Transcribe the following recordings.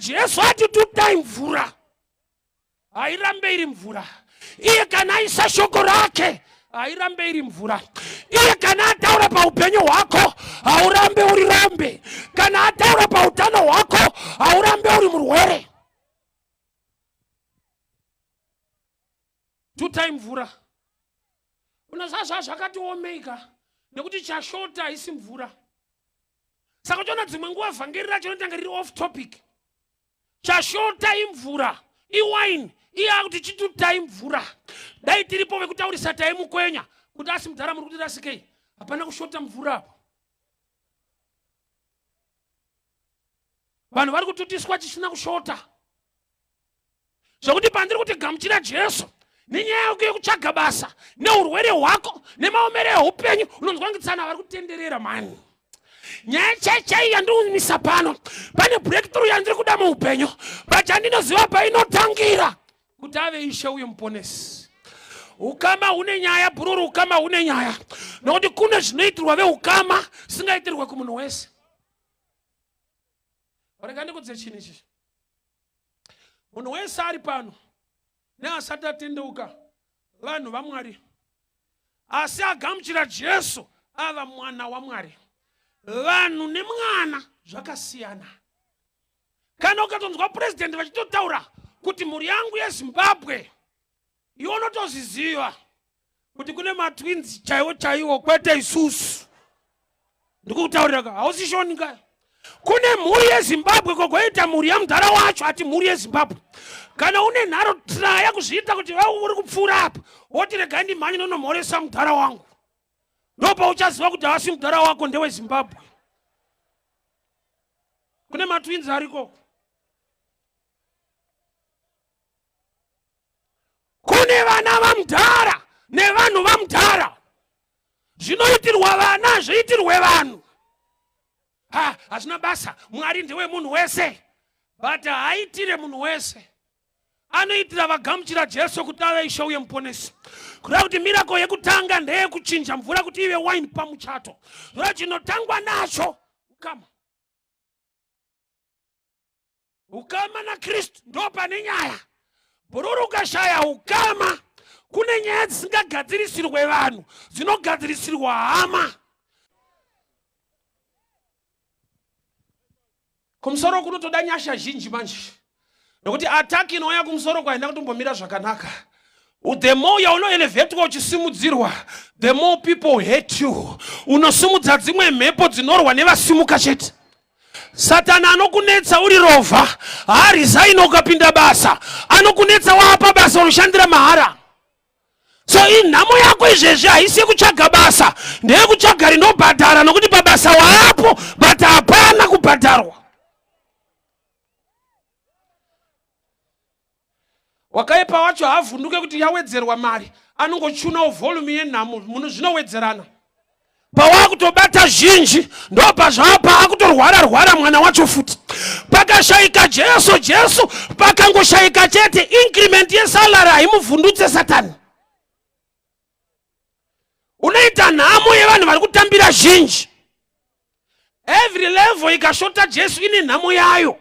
Jesu ati tutai mvura, hairambe iri mvura. Iye kana aisa shoko rake hairambe iri mvura. Iye kana ataura paupenyu hwako haurambe uri rombe. Kana ataura pautano hwako haurambe uri murwere. Tutai mvura. Unoziva zvazvakatiomeika nekuti chashota haisi mvura. Saka uchiona dzimwe nguva vhangeri racho rinotanga riri off topic. Chashota imvura, iwine, iye akuti chitutai mvura. Dai tiripo vekutaurisa taimukwenya kuti asi mudhara muri kutirasikei? Hapana kushota mvura apo. Vanhu vari kututiswa chisina kushota. Zvekuti pandiri kuti gamuchira Jesu nenyaya yako yekutsvaga basa neurwere hwako nemaomero eupenyu unonzwa ngitsana vari kutenderera mani. Nyaya chaichai yandiri pano pane breakthrough yandiri kuda muupenyu, but chandinoziva painotangira kuti ave Ishe uye Muponesi. Ukama hune nyaya bhururu, ukama hune nyaya nokuti kune zvinoitirwa veukama zvisingaitirwe kumunhu wese. Rega ndikudze chinhu ichi. Munhu wese ari pano neasati atendeuka vanhu vaMwari, asi agamuchira Jesu ava mwana waMwari. Vanhu nemwana zvakasiyana. Kana ukatonzwa purezidendi vachitotaura kuti mhuri yangu yeZimbabwe, iwe unotozviziva kuti kune matwins chaiwo chaiwo, kwete isusu. Ndikukutaurira ka, hausi shoni ka. Kune mhuri yeZimbabwe kogoita mhuri yamudhara wacho ati mhuri yeZimbabwe. Kana une nharo traya kuzviita kuti uri kupfuura apa woti regai ndimhanye ndonomhoresa mudhara wangu, ndopauchaziva kuti haasi mudhara wako, ndeweZimbabwe. Kune matwins ariko. Kune vana vamudhara nevanhu vamudhara. Zvinoitirwa vana zviitirwe vanhu. Ha, hazvina basa. Mwari ndewe munhu wese, but haaitire munhu wese. Anoitira vagamuchira Jesu kuti ave Ishe uye Muponesi. Kureva kuti mirako yekutanga ndeyekuchinja mvura kuti ive wine pamuchato. Zvoreva chinotangwa nacho ukama. Ukama naKristu ndo pane nyaya. Bhururu ukashaya ukama, kune nyaya dzisingagadzirisirwe vanhu, dzinogadzirisirwa hama. Kumusoro kunotoda nyasha zhinji manje, nokuti attack inouya kumusoro kwaenda kutombomira zvakanaka. The more yaunoelevetwa uchisimudzirwa, the more people hate you. Unosimudza dzimwe mhepo dzinorwa nevasimuka chete. Satani anokunetsa uri rovha, haarizaini ukapinda basa, anokunetsa waapa basa unoshandira mahara. So inhamo yako izvezvi haisi yekutsvaga basa, ndeyekutsvaga rinobhadhara, nokuti pabasa waapo but hapana kubhadharwa. Wakaipa wacho haavhunduke kuti yawedzerwa mari, anongochunawo volume yenhamo, munhu zvinowedzerana. Pawakutobata zhinji ndopazvapa akutorwara rwara mwana wacho futi. Pakashaika Jesu, Jesu pakangoshaika chete increment yesalary haimuvhundutse Satani. Unoita nhamo yevanhu vari kutambira zhinji. Every level ikashota Jesu ine nhamo yayo.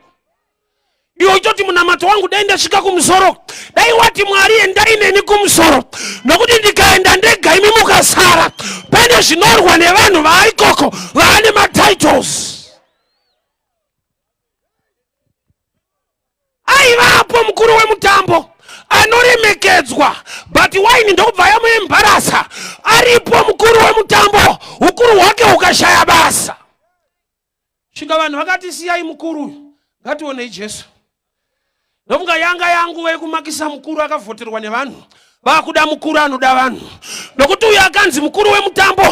Iwe uchitoti munamato wangu dai ndasvika kumusoro, dai wati Mwari endai neni kumusoro, nokuti ndikaenda ndega imi mukasara, pane zvinorwa nevanhu vaikoko vaane matitles. Aivapo mukuru wemutambo anoremekedzwa, but waini ndokubva yamuembarasa. Aripo mukuru wemutambo, ukuru hwake hukashaya basa. Svika vanhu vakati siyai mukuru uyu, ngationei Jesu. Ndofunga yanga yanguva yekumakisa mukuru akavhoterwa nevanhu, vakuda mukuru anoda vanhu, nokuti uyu akanzi mukuru wemutambo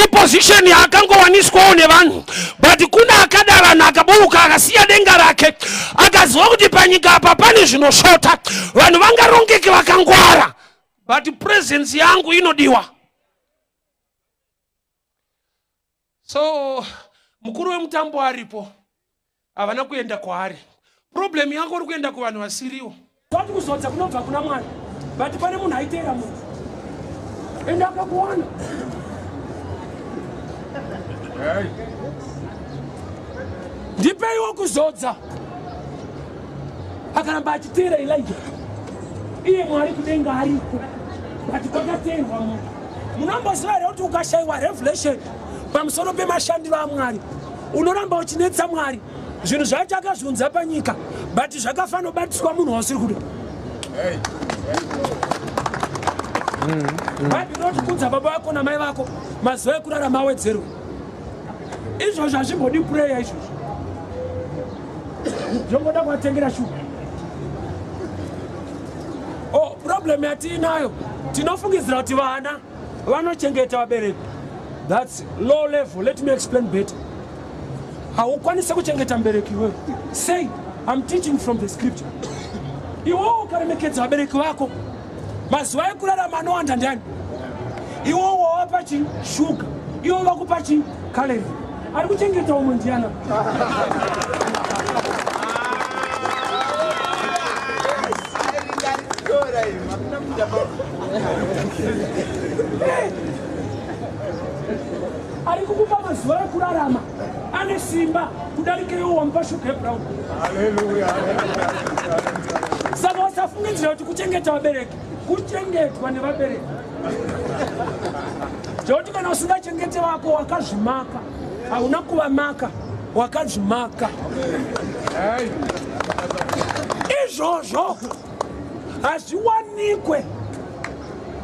iposition yaakangowaniswawo nevanhu, but kuna akada vanhu akaburuka akasiya denga rake, akaziva kuti panyika apa pane zvinoshota, vanhu vangarongeke vakangwara, but presence yangu inodiwa. So mukuru wemutambo aripo, havana kuenda kwaari. Problem yako uri kuenda kuvanhu vasiriwo. Vati kuzodza kunobva kuna Mwari, but pane munhu aiteera munhu ende akakuwana. Ndipeiwo kuzodza. Akaramba achiteera Elijah. Iye Mwari kudenga ariko. But kwakateerwa munhu. Munomboziva here kuti ukashaiwa revelation pamusoro pemashandiro aMwari unoramba uchinetsa Mwari. Zvinhu zvacho akazviunza panyika but zvakafanobatiswa munhu wausiri kuda. Bhaibheri rinoti kudza baba vako namai vako mazuva ekurarama awedzerwe. Izvozvo hazvimbodi prayer izvozvo. Zvongoda kuvatengera shuga. Oh, problem yatiinayo tinofungidzira kuti vana vanochengeta vabereki. That's low level. Let me explain better. Haukwanise kuchengeta mubereki iwewe. Say, I'm teaching from the scripture. Iwewe ukaremekedza vabereki vako, mazuva ekurarama anowanda ndiani? Iwewe wawapa chi shuga, iwe vakupa chi calorie. Ari kuchengeta umwe ndiana? Ari kukupa mazuva ekurarama ane simba kudarika iwo wamupa shuga yebrown. Saka usafungidzira kuti kuchengeta vabereki kuchengetwa nevabereki. Zvekuti kana usingachengete vako wakazvimaka, hauna kuvamaka, wakazvimaka. Izvozvo hazviwanikwe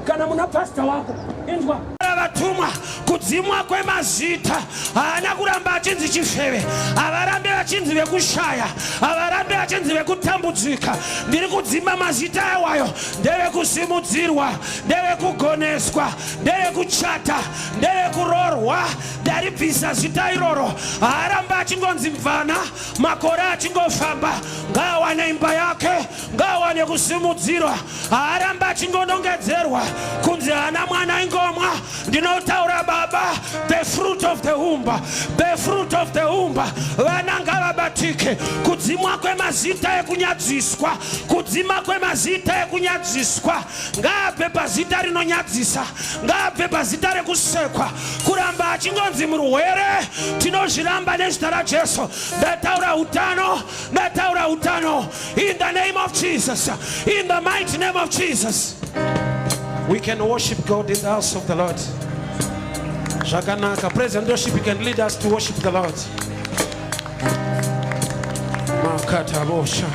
kana muna pasta wako. Inzwa. Vatumwa kudzimwa kwemazita haana kuramba achinzi chifeve, havarambe vachinzi vekushaya, havarambe vachinzi vekutambudzika. Ndiri kudzima mazita awayo, ndevekusimudzirwa, ndevekugoneswa, ndevekuchata, ndevekuroorwa. Ndaribvisa zita iroro, haaramba achingonzi mvana, makore achingofamba. Ngaawane imba yake, ngaawane kusimudzirwa, haaramba achingonongedzerwa kunzi haana mwana ingomwa. Ndinotaura baba, the fruit of the womb, the fruit of the womb, vana ngavabatike. Kudzimwa kwemazita ekunyadziswa, kudzima kwemazita ekunyadziswa, ngaabve pazita rinonyadzisa, ngaabve pazita rekusekwa, kuramba achingonzi murwere. Tinozviramba nezita raJesu. Ndataura utano, ndataura utano in the name of Jesus, in the mighty name of Jesus. We can worship God in the house of the Lord. Zvakanaka. Praise and worship, you can lead us to worship the Lord. Makatabosha.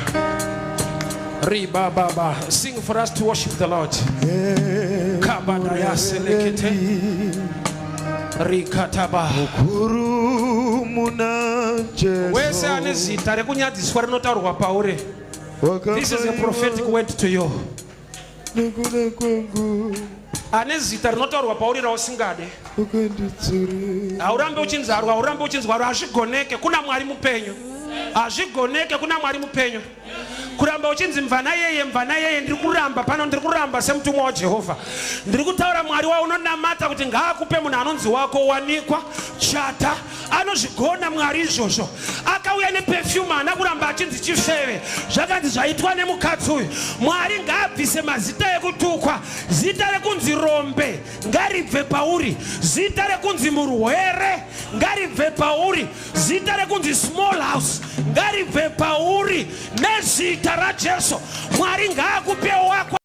Riba baba. Sing for us to worship the Lord. Kabadaya selekete. Rikataba. Mukuru muna Jesu. Wese ane zita rekunyadziswa rinotaurwa pauri. This is a prophetic word to you. Nekuda kwangu Ane zita rinotaurwa pauri rausingade. wakanditsura. Haurambe uchinzarwa, haurambe uchinzwarwa, hazvigoneke kuna Mwari mupenyu. Hazvigoneke kuna Mwari mupenyu. Kuramba uchinzi mvana yeye, mvana yeye, ndiri kuramba pano, ndiri kuramba semutumwa waJehovha. Ndiri kutaura Mwari waunonamata kuti ngaakupe munhu anonzi wako, wanikwa, chata. Anozvigona Mwari izvozvo. Akauya neperfume, haana kuramba achinzi chifeve. Zvakanzi zvaitwa nemukadzi uyu. Mwari ngaabvise mazita ekutukwa. Zita rekunzi rombe ngaribve pauri. Zita rekunzi murwere ngaribve pauri. Zita rekunzi small house ngaribve pauri. Nezita raJesu, Mwari ngaakupe wako.